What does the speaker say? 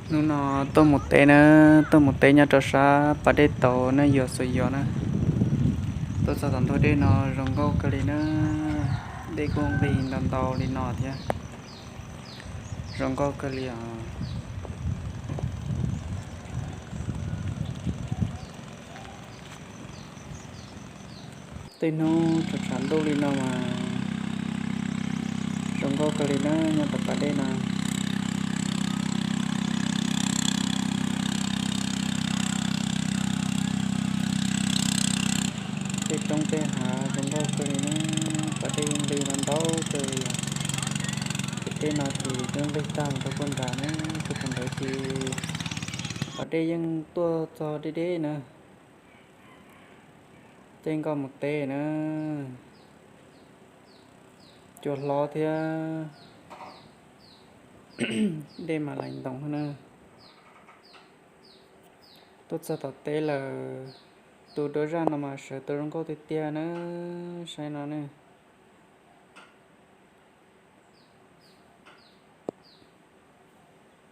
Hnub no tuaj mus teb na, tuaj mus teb nyob rau sab pas dej tauv na, yuav xuas yos na. Tuaj txog tom ntug dej no zoo nkauj kawg li na, dej kuj nqis ntau ntau li no thiab, zoo nkauj kawg li os. Tej hnub tshav tshav ntuj li no mas zoo nkauj kawg li na, nyob tom pas dej no. Tej roob tej hav zoo nkauj kawg li na, pas dej nqis los ntau kawg li os. Ces tej no ces twb nqis tag mus rau puag nrad na, txog thaum ntawd ces pas dej yeej tuaj txog deb deb na. Tej nkoj mus teb na, cua hlob thiab, dej mas lais ntoos na. Tuaj txog tom teb lawm, tus duab zaj no mas sawv tus zoo nkauj tiag tiag na, saib no ne.